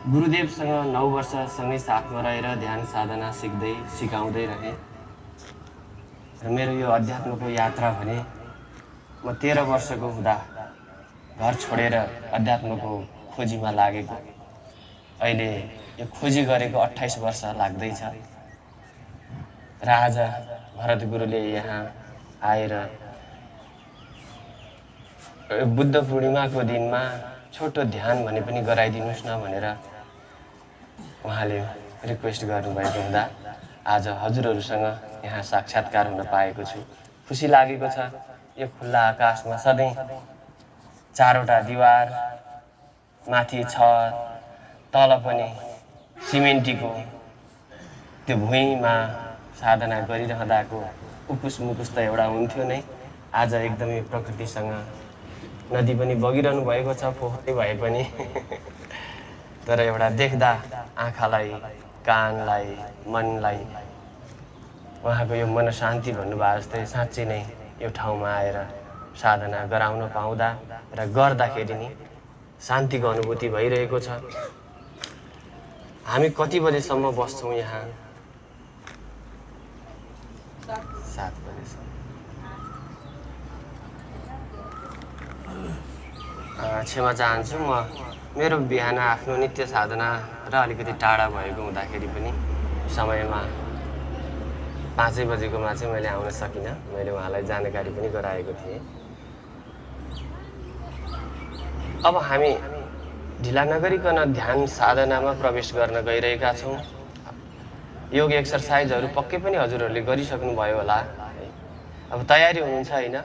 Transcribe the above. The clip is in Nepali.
गुरुदेवसँग 9 वर्षसँगै साथमा रहेर ध्यान साधना सिक्दै सिकाउँदै रहेँ र मेरो यो अध्यात्मको यात्रा भने म 13 वर्षको हुँदा घर छोडेर अध्यात्मको खोजीमा लागेको। अहिले यो खोजी गरेको 28 वर्ष लाग्दैछ र आज भरत गुरुले यहाँ आएर बुद्ध पूर्णिमाको दिनमा छोटो ध्यान भने पनि गराइदिनुस् न भनेर उहाँले रिक्वेस्ट गर्नुभएको हुँदा आज हजुरहरूसँग यहाँ साक्षात्कार हुन पाएको छु। खुसी लागेको छ। यो खुल्ला आकाशमा सधैँ 4वटा दिवार, माथि छत, तल पनि सिमेन्टीको त्यो भुइँमा साधना गरिरहँदाको उकुस मुकुस त एउटा हुन्थ्यो नै। आज एकदमै प्रकृतिसँग नदी पनि बगिरहनु भएको छ, फोहोरै भए पनि तर एउटा देख्दा आँखालाई, कानलाई, मनलाई उहाँको यो मन शान्ति भन्नुभएको जस्तै साँच्चै नै यो ठाउँमा आएर साधना गराउन पाउँदा र गर्दाखेरि नि शान्तिको अनुभूति भइरहेको छ। हामी कति बजेसम्म बस्छौँ यहाँ? 7 बजेसम्म। क्षमा चाहन्छु, म मेरो बिहान आफ्नो नित्य साधना र अलिकति टाढा भएको हुँदाखेरि पनि समयमा 5 बजेकोमा चाहिँ मैले आउन सकिनँ। मैले उहाँलाई जानकारी पनि गराएको थिएँ। अब हामी ढिला नगरिकन ध्यान साधनामा प्रवेश गर्न गइरहेका छौँ। योग एक्सर्साइजहरू पक्कै पनि हजुरहरूले गरिसक्नुभयो होला। अब तयारी हुनुहुन्छ होइन?